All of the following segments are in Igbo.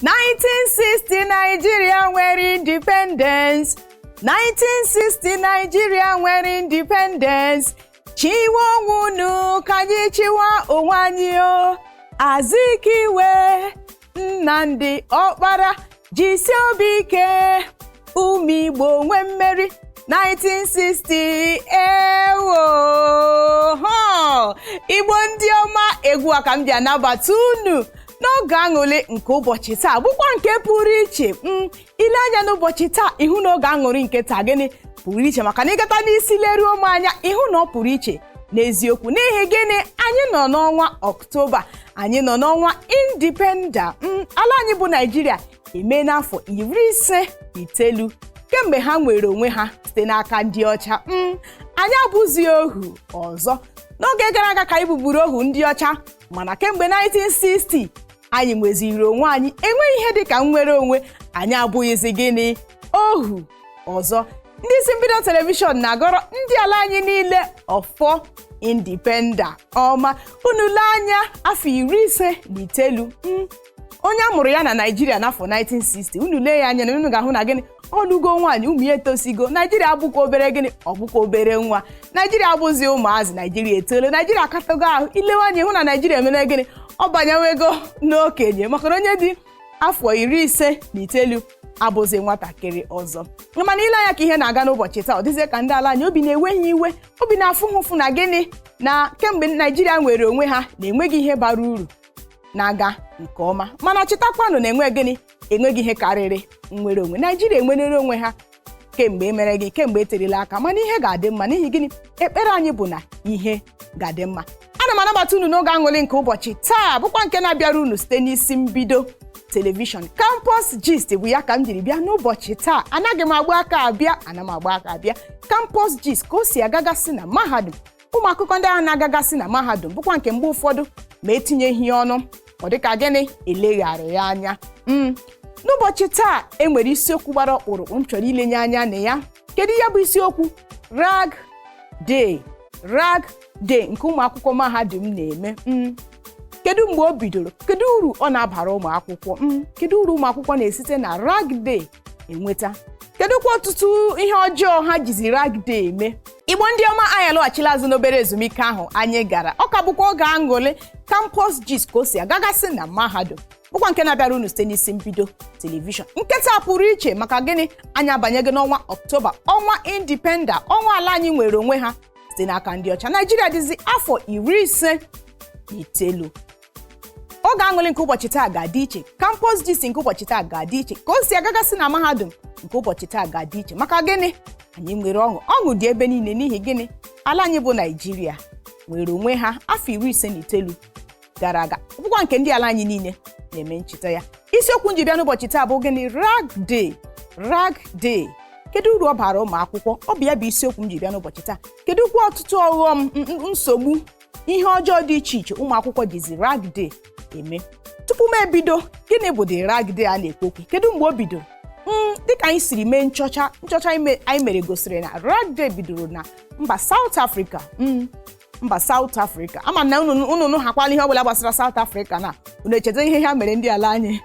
1960 Nigeria nwere independence. 1960 Nigeria nwere independence. Chiwa onwe unu ka anyị chịwa onwe anyị o. Azikiwe, Nnamdi Ọkpara, jisie obi ike, ụmụ Igbo nwe mmeri. 1960 ewo ha! Igbo ndị ọma, egwu a ka m ji anabata unu n'oge aṅụrị nke ụbọchị taa, bụkwa nke pụrụ iche. Ile anya n'ụbọchị taa, ịhụ na oge aṅụrị nke taa gịnị pụrụ iche, maka na ịgata n'isi leruo m anya, ịhụ na ọ pụrụ iche n'eziokwu. N'ihi gịnị? Anyị nọ n'ọnwa Ọktoba, anyị nọ n'ọnwa independence. Ala anyị bụ Naijiria eme n'afọ 59 kemgbe ha nwere onwe ha site n'aka ndị ọcha. Anyị abụzi ohu ọzọ. N'oge gara aga ka anyị bụburu ohu ndị ọcha, mana kemgbe 1960 anyị nweziri onwe anyị. Enweghị ihe dịka nnwere onwe, anyị abụghịzi gịnị ohu ọzọ. Ndị isi mbido telivishọn na-agọrọ ndị ala anyị niile ọfọ independence ọma. Unu lee anya, afọ 59, onye a mụrụ ya na Naijiria n'afọ 1960, unu lee ya anya na unu ga-ahụ na gịnị, ọlụgo nwaanyị, ụmụ ya etosigo. Naijiria abụkwa obere gịnị, ọ bụkwa obere nwa. Naijiria abụzi ụmụazị, Naijiria etolo, Naijiria akatago ahụ. Ilewe anya, hụ na Naijiria emere gịnị, ọ banyewego n'okenye, maka na onye dị afọ 59 abụzi nwatakịrị ọzọ. Mana ile anya ka ihe na-aga n'ụbọchị taa, ọ dịzie ka ndị ala anyị obi na-ewe ha iwe, obi na-afụ ha ụfụ na gịnị, na kemgbe Naijiria nwere onwe ha na-enweghị ihe bara uru na-aga nke ọma. Mana chetakwanụ na enwe gịnị, enweghị ihe karịrị nnwere onwe. Naijiria enwerere onwe ha kemgbe emere gị, kemgbe eterela aka, mana ihe ga-adị mma. N'ihi gịnị? Ekpere anyị bụ na ihe ga-adị mma. Ana m anabata unu n'oge aṅụrị nke ụbọchị taa, bụkwa nke na-abịara unu site n'isi mbido telivishọn. Campus Gist bụ ya ka m jiri bịa n'ụbọchị taa. Anaghị m agba aka abịa, ana m agba aka abịa Campus Gist, ka o si agagasị na mahadum, ụmụ akụkọ ndị ahụ na-agagasị na mahadum, bụkwa nke mgbe ụfọdụ ma etinyeghị ọnụ, ọ dịka gịnị, eleghara ya anya. N'ụbọchị taa, e nwere isiokwu gbara ọkpụrụkpụ m chọrọ ilenye anya na ya. Kedu ya bụ isiokwu? Rag Day. Rag Day nke ụmụ akwụkwọ mahadum na-eme. Kedu mgbe o bidoro? Kedu uru ọ na-abara ụmụ akwụkwọ? Kedu uru ụmụ akwụkwọ na-esite na Rag Day enweta? Kedụkwa ọtụtụ ihe ọjọọ ha jizi Rag Day eme? Igbo ndị ọma, anyị alọghachila azụ n'obere ezumike ahụ anyị gara. Ọ ka bụkwa oge aṅụrị Campus Gist, ka o si agagasị na mahadum, bụkwa nke na-abịara unu site n'isi mbido telivishọn. Nke taa pụrụ iche maka gịnị? Anyị abanyego n'ọnwa Ọktoba, ọnwa independence, ọnwa ala anyị nwere onwe ha site n'aka ndị ọcha. Naijiria dịzi afọ 59. Oge aṅụrị nke ụbọchị taa ga-adị iche. Campus Gist nke ụbọchị taa ga-adị iche. Ka o si agagasị na mahadum nke ụbọchị taa ga-adị iche. Maka gịnị? Anyị nwere ọṅụ, ọṅụ dị ebe niile. N'ihi gịnị? Ala anyị bụ Naijiria nwere onwe ha afọ 59 gara aga, bụkwa nke ndị ala anyị niile na-eme ncheta ya. Isiokwu nji bịa n'ụbọchị taa bụ gịnị? Rag Day. Rag Day, kedu uru ọ bara ụmụ akwụkwọ? Ọ bụ ya bụ isiokwu m ji bịa n'ụbọchị taa. Kedu kwa ọtụtụ ọghọm, nsogbu, ihe ọjọọ dị iche iche ụmụ akwụkwọ jizi Rag Day eme? Tupu m ebido, gịnị bụ the Rag Day a na-ekwu okwu? Kedu mgbe o bidoro? Dịka anyị siri mee nchọcha, nchọcha anyị mere gosiri na Rag Day bidoro na mba South Africa. Mba South Africa, ama m na unu nụ hakwala ihe ọbụla gbasara South Africa na unu echeta ihe ha mere ndị ala anyị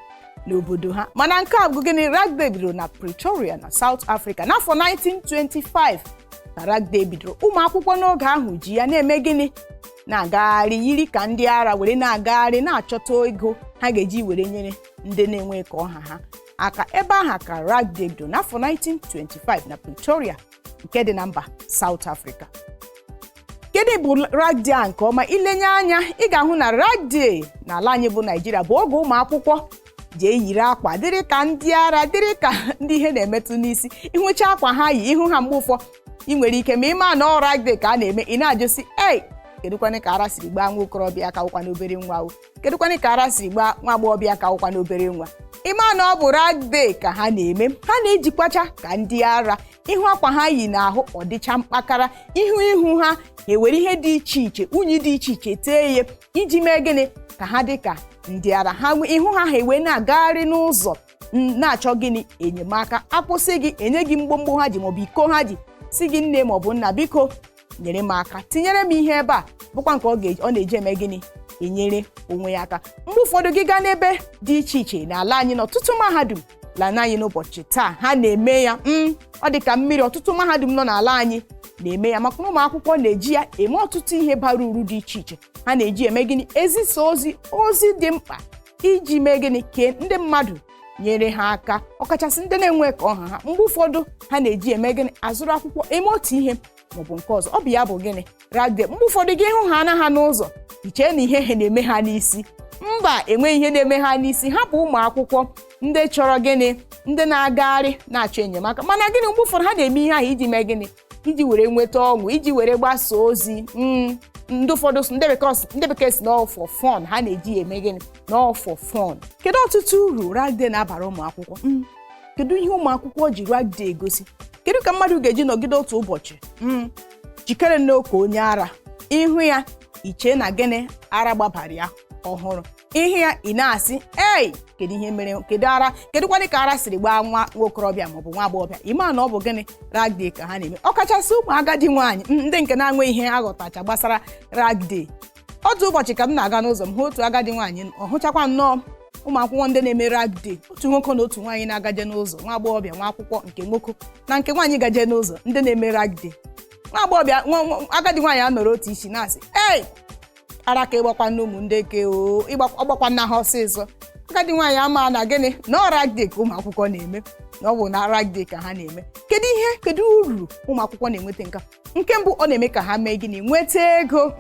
n'obodo ha. Mana nke a bụ gịnị? Rag Day bidoro na Pretoria na South Africa n'afọ 1925 ka Rag Day bidoro. Ụmụ akwụkwọ n'oge ahụ ji ya na-eme gịnị? Na-agagharị yiri ka ndị ara, were na-agagharị na-achọta ego ha ga-eji were nyere ndị na-enwe ka ọha ha aka. Ebe ahụ ka Rag Day bidoro n'afọ 1925 na Pretoria nke dị na mba South Africa. Kedu bụ Rag Day a nke ọma? Ilenye anya, ị ga-ahụ na Rag Day n'ala anyị bụ Naijiria bụ oge ụmụ akwụkwọ ji eyiri akwa dịrị ka ndị ara, dịrị ka ndị ihe na-emetụ n'isi. Ịhụcha akwa ha yi, ihu ha, mgbe ụfọ ị nwere ike ma ịma na ọ Rag Day ka a na-eme, ị na-ajụsị, "Ei, kedụkwanị ka ara siri gbaa nwa okorobịa ka wụkwa n'obere nwa o? Kedụkwanị ka ara siri gbaa nwa agbọghọbịa ka wụkwa n'obere nwa?" Ịma na ọ bụ Rag Day ka ha na-eme. Ha na-ejikwacha ka ndị ara. Ihu akwa ha yi n'ahụ, ọ dịcha mkpakara ihu. Ihu ha, ewere ihe dị iche iche, unyi dị iche iche tee ya iji mee gịnị? Ka ha dị ka ndị ara. Ha ihu ha, ha ewee na-agagharị n'ụzọ na-achọ gịnị? Enyemaka. Akwụsị gị, enye gị mgbomgbo ha ji maọbụ iko ha ji, si gị, "Nne maọbụ nna, biko nyere m aka, tinyere m ihe ebe a," bụkwa nke ọ na-eji eme gịnị? Enyere onwe ya aka. Mgbe ụfọdụ, gị gaa n'ebe dị iche iche n'ala anyị, n'ọtụtụ mahadum lana anyị n'ụbọchị taa, ha na-eme ya. Ọ dị ka mmiri. Ọtụtụ mahadum nọ n'ala anyị na-eme ya, maka na ụmụ akwụkwọ na-eji ya eme ọtụtụ ihe bara uru dị iche iche. Ha na-eji eme gịnị? Ezisa ozi, ozi dị mkpa iji mee gịnị? Kee ndị mmadụ, nyere ha aka, ọkachasị ndị na-enwe ka ọha ha. Mgbe ụfọdụ, ha na-eji eme gịnị? Azụrụ akwụkwọ, eme otu ihe maọbụ nke ọzọ. Ọ bụ ya bụ gịnị? Rag day. Mgbe ụfọdụ, gị hụ ha na ha n'ụzọ, ichee na ihe ha na-eme ha n'isi. Mba, enweghị ihe na-eme ha n'isi. Ha bụ ụmụ akwụkwọ ndị chọrọ gịnị? Ndị na-agagharị na-achọ enyemaka. Mana gịnị? Mgbe ụfọdụ, ha na-eme ihe ahụ iji mee gịnị? Iji were nweta ọṅụ, iji were gbasa ozi. Ndị ụfọdụ, ndị bekee si na for fun. Ha na-eji ya eme gịnị? No for fun. Kedu ọtụtụ uru rag day na-abara ụmụ akwụkwọ? Kedu ihe ụmụ akwụkwọ ji rag day egosi? Kedu ka mmadụ ga-eji nọgide otu ụbọchị jikere n'oke onye ara? Ihu ya, ichee na gịnị? Ara gbabara ya ọhụrụ. Ihu ya, ị na-asị, "Ei, kedu ihe mere? Kedu ara? Kedụkwanị ka ara siri gbaa nwa nwokorobịa maọbụ nwa agbọghọbịa?" Ime na ọ bụ gịnị? Rag day ka ha na-eme. Ọkachasị ụmụ agadi nwaanyị, ndị nke na-anwe ihe ha ghọtacha gbasara rag day. Otu ụbọchị ka m na-aga n'ụzọ, m hụ otu agadi nwaanyị. Ọ hụchakwa nnọọ ụmụ akwụkwọ ndị na-eme rag day, otu nwoke na otu nwaanyị na-agaje n'ụzọ, nwa agbọghọbịa, nwa akwụkwọ nke nwoke na nke nwaanyị gaje n'ụzọ, ndị na-eme rag day. Nwa agbọghọbịa, agadi nwaanyị a nọrọ otu isi na-asị, "Ei, ara ka ịgbakwa nne ụmụ ndị ke o, ọgbakwa nna ha ọsịsọ." Agadi nwaanyị ama na gịnị? Na ọ rag day ka ụmụ akwụkwọ na-eme, na ọ bụ na rag day ka ha na-eme. Kedu ihe, kedu uru ụmụ akwụkwọ na-enweta? Nka nke mbụ, ọ na-eme ka ha mee gịnị? Nweta ego.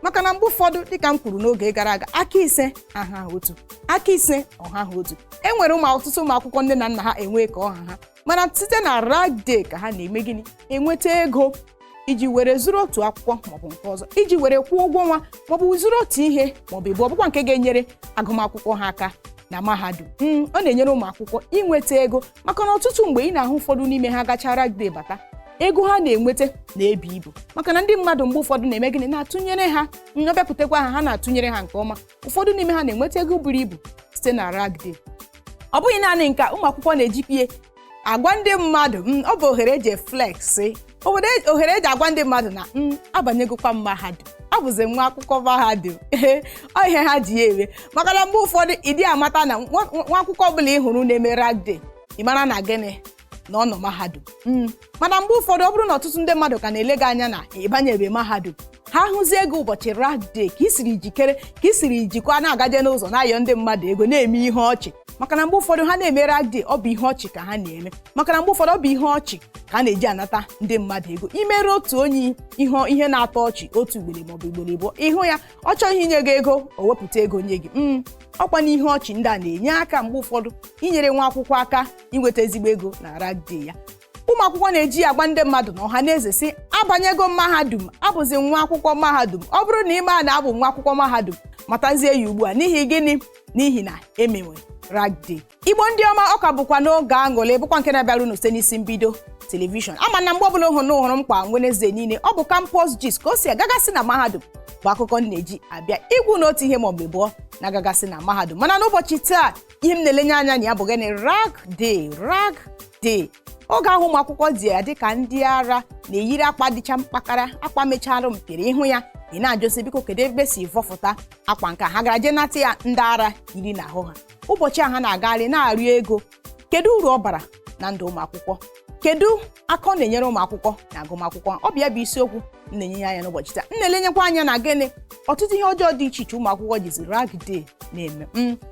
Maka na mgbe ụfọdụ, dịka m kwuru n'oge gara aga, aka ise aha otu, aka ise ọha ha otu. E nwere ụmụ ọtụtụ ụmụ akwụkwọ nne na nna ha enwe ka ọha ha, mana site na rag day ka ha na-eme gịnị? Enweta ego iji were zụrụ otu akwụkwọ maọbụ nke ọzọ, iji were kwụọ ụgwọ nwa, maọbụ zụrụ otu ihe maọbụ ịbụ ọbụkwa nke ga-enyere agụmakwụkwọ ha aka na mahadum. Ọ na-enyere ụmụ akwụkwọ inweta ego, maka na ọtụtụ mgbe ị na-ahụ ụfọdụ n'ime ha gachara rag day bata, ego ha na-enweta na-ebu ibu, maka na ndị mmadụ mgbe ụfọdụ na-eme gịnị? Na-atụnyere ha. Ọ bịakwutekwa ha, ha na-atụnyere ha nke ọma. Ụfọdụ n'ime ha na-enweta ego buru ibu site na rag day. Ọ bụghị naanị nke a, ụmụ akwụkwọ na-ejikwa agwa ndị mmadụ. Ọ bụ ohere eji flex obodo, ohere eji agwa ndị mmadụ na abanyegokwa m mahadum, abụzi nwa akwụkwọ mahadum. Ọ ihe ha ji ya eme, maka na mgbe ụfọdụ ịdị amata na nwa akwụkwọ ọbụla ị hụrụ na-eme rag day, ị mara na gịnị? Na ọ nọ mahadum. Mana mgbe ụfọdụ, ọ bụrụ na ọtụtụ ndị mmadụ ka na-ele gị anya na ịbanyebe mahadum, ha hụzie ego ụbọchị rag day, ka ị siri jikere, ka ị siri jikwa na-agaje n'ụzọ na-ayọ ndị mmadụ ego, na-eme ihe ọchị, maka na mgbe ụfọdụ ha na-eme rag day, ọ bụ ihe ọchị ka ha na-eme, maka na mgbe ụfọdụ ọ bụ ihe ọchị ka a na-eji anata ndị mmadụ ego. Imere otu onye ihe na-atọ ọchị otu ugboro maọbụ ugboro abụọ, ịhụ ya, ọ chọghị inye gị ego, o wepụta ego nye gị. Ọkwa na ihe ọchị ndị a na-enye aka mgbe ụfọdụ inyere nwa akwụkwọ aka inweta ezigbo ego na rag day ya. Ụmụ akwụkwọ na-eji ya agba ndị mmadụ na ọha na eze si, "Abanyego mahadum, abụzi nwa akwụkwọ mahadum." Ọ bụrụ na ime a na-abụ nwa akwụkwọ mahadum, matazie ya ugbu a. N'ihi gịnị? N'ihi na emenwe rag day. Igbo ndị ọma, ọ ka bụkwa n'oge aṅụrị, bụkwa nke na-abịara unu site n'isi mbido television. Ama na mgbe ọbụla hụrụ hụrụ mkpa Wednesday niile, ọ bụ campus gist, ka o si agagasị na mahadum, bụ akụkọ m na-eji abịa igwu n'otu ihe maọbụ ịbụọ na-agagasị na mahadum. Mana n'ụbọchị taa, ihe m na-elenye anya na ya bụ gịnị? Rag day. Rag day, oge ahụ ụmụ akwụkwọ dị ya dịka ndị ara na-eyiri akwa dịcha mkpakara, akwa mechara mpịrị. Ịhụ ya, ị na-ajụsị, "Biko, kedu ebe si vọfụta akwa nke a?" Ha gara jee nata ya ndị ara yiri n'ahụ ha ụbọchị a ha na-agagharị na-arịọ ego. Kedu uru ọ bara na ndụ ụmụ akwụkwọ? Kedu aka ọ na-enyere ụmụ akwụkwọ na agụmakwụkwọ? Ọ bụ ya bụ isiokwu m na-enye anya n'ụbọchị taa. M na-elenyekwa anya na gịnị? Ọtụtụ ihe ọjọọ dị iche iche ụmụ akwụkwọ jizi rag day na-eme.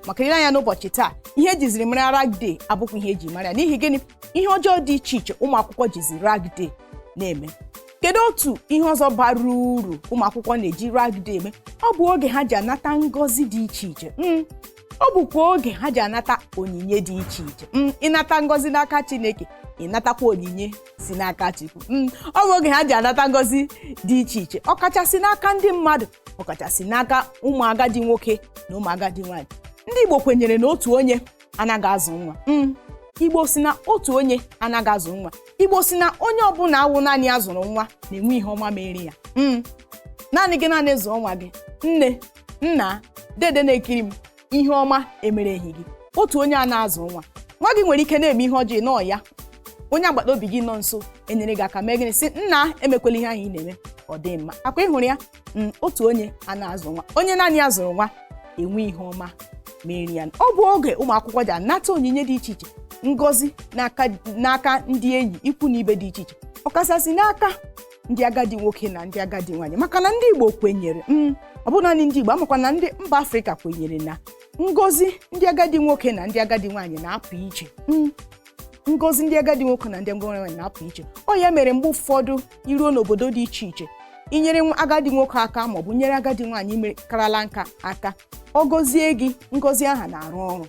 Maka ile anya n'ụbọchị taa, ihe ejiziri mara rag day abụkwa ihe eji mara ya. N'ihi gịnị? Ihe ọjọọ dị iche iche ụmụ akwụkwọ jizi rag day na-eme. Kedu otu ihe ọzọ bara uru ụmụ akwụkwọ na-eji rag day eme? Ọ bụ oge ha ji anata ngọzi dị iche iche. Ọ bụkwa oge ha ji anata onyinye dị iche iche. Ịnata ngọzi n'aka Chineke, ịnatakwa onyinye si n'aka Chukwu. Ọ bụ oge ha ji anata ngọzi dị iche iche, ọkachasị n'aka ndị mmadụ, ọkachasị n'aka ụmụ agadi nwoke na ụmụ agadi nwaanyị. Ndị Igbo kwenyere na otu onye anaghị azụ nwa. Igbo si na otu onye anaghị azụ nwa. Igbo si na onye ọbụla awụ naanị ya zụrụ nwa na-enwe ihe ọma mere ya. Naanị gị, naanị zụọ nwa gị, nne, nna, dede na-ekiri m, ihe ọma emereghị gị. Otu onye a na-azụ nwa, nwa gị nwere ike na-eme ihe ọjọọ nọọ ya, onye agbata obi gị nọ nso enyere gị aka mee gịnị? Sị, "Nna, emekwela ihe ahụ ị na-eme." Ọ dị mma akwa ịhụrụ ya. Otu onye a na-azụ nwa, onye naanị ya zụrụ nwa enwe ihe ọma meri ya. Ọ bụ oge ụmụ akwụkwọ ji anata onyinye dị iche iche, ngọzi n'aka ndị enyi, ikwu na ibe dị iche iche, ọkachasị n'aka ndị agadi nwoke na ndị agadi nwaanyị, maka na ndị Igbo kwenyere, ọ bụ naanị ndị Igbo amakwa na ndị mba Afrịka kwenyere na ngọzi ndị agadi nwoke na ndị agadi nwaanyị na-apụ iche. Ngọzi ndị agadi nwoke na ndị agadi nwaanyị na-apụ iche. Ọ ya mere mgbe ụfọdụ iruo n'obodo dị iche iche, inyere agadi nwoke aka maọbụ nyere agadi nwaanyị mere karala nka aka, ọ gọzie gị, ngọzi ahụ na-arụ ọrụ.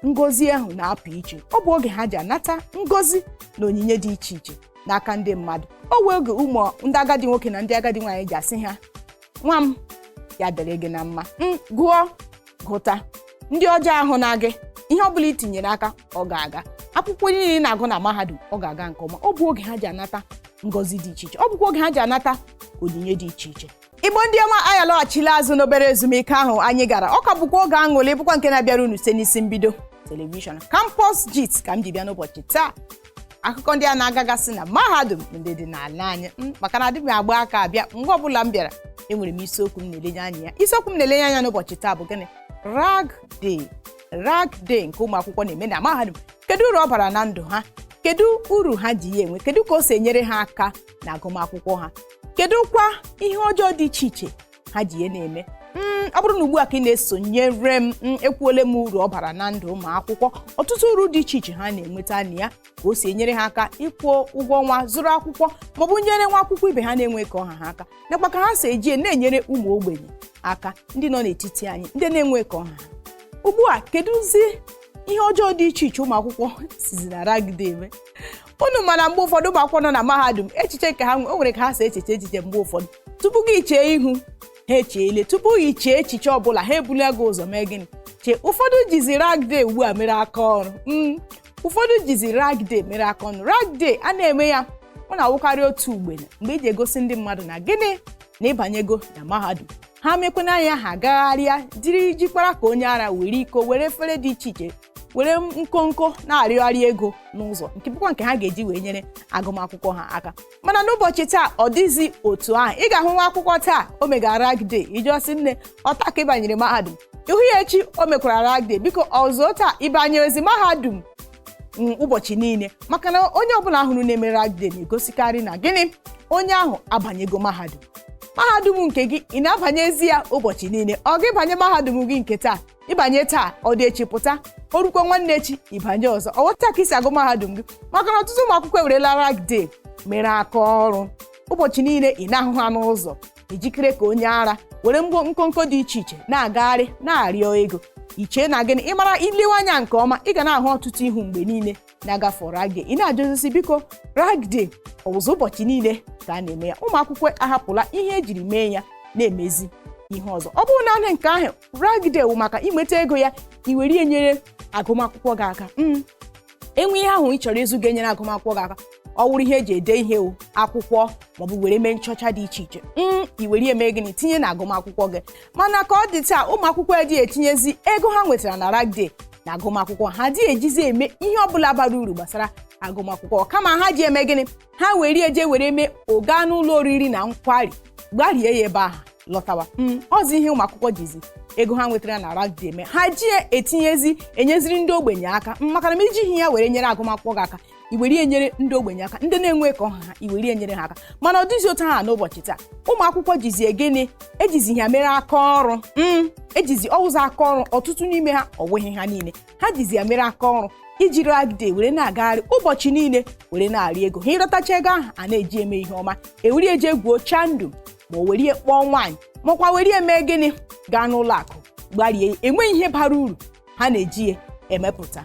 Ngọzi ahụ na-apụ iche. Ọ bụ oge ha ji anata ngọzi na onyinye dị iche iche n'aka ndị mmadụ. O wee oge ụmụ ndị agadi nwoke na ndị agadi nwaanyị ji asị ha, "Nwa m, ya dịrị gị na mma, m gụọ gụta, ndị ọjọọ ahụ na gị, ihe ọbụla i tinyere aka ọ ga-aga, akwụkwọ niile ị na-agụ na mahadum ọ ga-aga nke ọma." Ọ bụ oge ha ji anata ngọzi dị iche iche, ọ bụkwa oge ha ji anata onyinye dị iche iche. Igbo ndị ọma, anyị alọghachila azụ n'obere ezumike ahụ anyị gara. Ọ ka bụkwa oge aṅụrị, bụkwa nke na-abịara unu site n'isi mbido television. Campus Gist ka m ji bịa n'ụbọchị taa, akụkọ ndị a na-agagasị na mahadum ndị dị n'ala anyị, maka na adị m agba aka abịa. Mgbe ọbụla m bịara, enwere m isiokwu m na-elenye anya ya. Isiokwu m na-elenye anya n'ụbọchị taa bụ gịnị? Rag Day. Rag Day nke ụmụ akwụkwọ na-eme na mahadum, kedu uru ọ bara na ndụ ha? Kedu uru ha ji ya enwe? Kedu ka o si enyere ha aka na agụmakwụkwọ ha? Kedu kwa ihe ọjọọ dị iche iche ha ji ya na-eme? Ọ bụrụ na ugbu a ka ị na-esonyere m, ekwuole m uru ọ bara na ndụ ụmụ akwụkwọ, ọtụtụ uru dị iche iche ha na-enweta na ya, ka o si enyere ha aka ịkwụ ụgwọ ọnwa, zụrụ akwụkwọ, maọbụ nyere nwa akwụkwọ ibe ha na-enwe ka ọha ha aka, nakwa ka ha si eji na-enyere ụmụ ogbenye aka, ndị nọ n'etiti anyị, ndị na-enwe ka ọha ha. Ugbu a, kedụzi ihe ọjọọ dị iche iche ụmụ akwụkwọ sizi na Rag Day eme? Unu mana mgbe ụfọdụ ụmụ akwụkwọ nọ na mahadum, echiche nke ha o nwere ka ha si echeche echiche. Mgbe ụfọdụ, tupu gị chee ihu, ha echeele. Tupu gị chee echiche ọbụla, ha ebula gị ụzọ mee gịnị? Chee. Ụfọdụ jizi Rag Day ugbu a mere aka ọrụ. Ụfọdụ jizi Rag Day mere aka ọrụ. Rag Day a na-eme ya, ọ na-awụkarị otu ugbene mgbe iji egosi ndị mmadụ na gịnị? Na ịbanyego na mahadum. Ha mekwana anya ha gagharịa jiri jikwara ka onye ara, were iko, were efere dị iche iche, were nkonko na-arịọgharị ego n'ụzọ, nke bụkwa nke ha ga-eji wee nyere agụmakwụkwọ ha aka. Mana n'ụbọchị taa, ọ dịghịzi otu ahụ. Ị ga-ahụ nwa akwụkwọ taa o megara Rag Day, ijọsị nne ọta ka ịbanyere mahadum. Ihu ya echi, o mekwara Rag Day. Biko, ọzọ taa ịbanyerezi mahadum ụbọchị niile, maka na onye ọbụla hụrụ na-eme Rag Day na-egosikarị na gịnị? Onye ahụ abanyego mahadum. Mahadum nke gị, ị na-abanyezi ya ụbọchị niile? Ọ gị banye mahadum gị nke taa, ịbanye taa, ọ dị echi pụta, o rukwa nwanne echi, ịbanye ọzọ. Ọ ghọta ka isi agụ mahadum gị? Maka na ọtụtụ ụmụ akwụkwọ ewerela Rag Day mere aka ọrụ. Ụbọchị niile ị na-ahụ ha n'ụzọ, ejikere ka onye ara, were mgbo nkonko dị iche iche na-agagharị na-arịọ ego. Ichee na gịnị? Ịmara ilewe anya nke ọma, ị ga na-ahụ ọtụtụ ihu mgbe niile na-agafe Rag Day. Ị na-ajụzisi, biko, Rag Day ọwụzọ ụbọchị niile ka a na-eme ya? Ụmụ akwụkwọ ahapụla ihe ejiri mee ya, na-emezi ihe ọzọ. Ọ bụrụ naanị nke ahụ, Rag Day wụ maka inweta ego ya, i were ya nyere agụmakwụkwọ gị aka. Enwe ihe ahụ ị chọrọ ịzụ ga-enyere agụmakwụkwọ gị aka, ọ wụrụ ihe eji ede ihe o akwụkwọ, maọbụ were mee nchọcha dị iche iche, i were ya mee gịnị? Tinye na agụmakwụkwọ gị. Mana ka ọ dị taa, ụmụ akwụkwọ adịghị etinyezi ego ha nwetara na Rag Day na agụmakwụkwọ ha, adịghị ejizi eme ihe ọbụla bara uru gbasara agụmakwụkwọ. Kama ha ji eme gịnị? Ha were eje were mee ụga n'ụlọ oriri na nkwari, gbarie ya ebe ahụ, lọtawa. Ọzọ ihe ụmụ akwụkwọ jizi ego ha nwetara na Rag Day eme, ha ji etinyezi enyeziri ndị ogbenye aka, maka na ma ijighị ya were nyere agụmakwụkwọ gị aka, i were enyere ndị ogbenye aka, ndị na-enwe ka ọha ha, i were enyere ha aka. Mana ọ dịghịzi otu ha n'ụbọchị taa. Ụmụ akwụkwọ jizi gịnị? Ejizi ha mere aka ọrụ. Ejizi ọwụzọ aka ọrụ. Ọtụtụ n'ime ha, ọ nweghị ha niile, ha jizi ya mere aka ọrụ, iji Rag Day were na-agagharị ụbọchị niile were na-arị ego ha. Ịrọtacha ego ahụ a na-eji eme ihe ọma, ewere eje gwuo chandum, ma o were kpọọ nwaanyị, makwa were eme gịnị? Gaa n'ụlọ akụ gbarie. Enweghị ihe bara uru ha na-eji ya emepụta.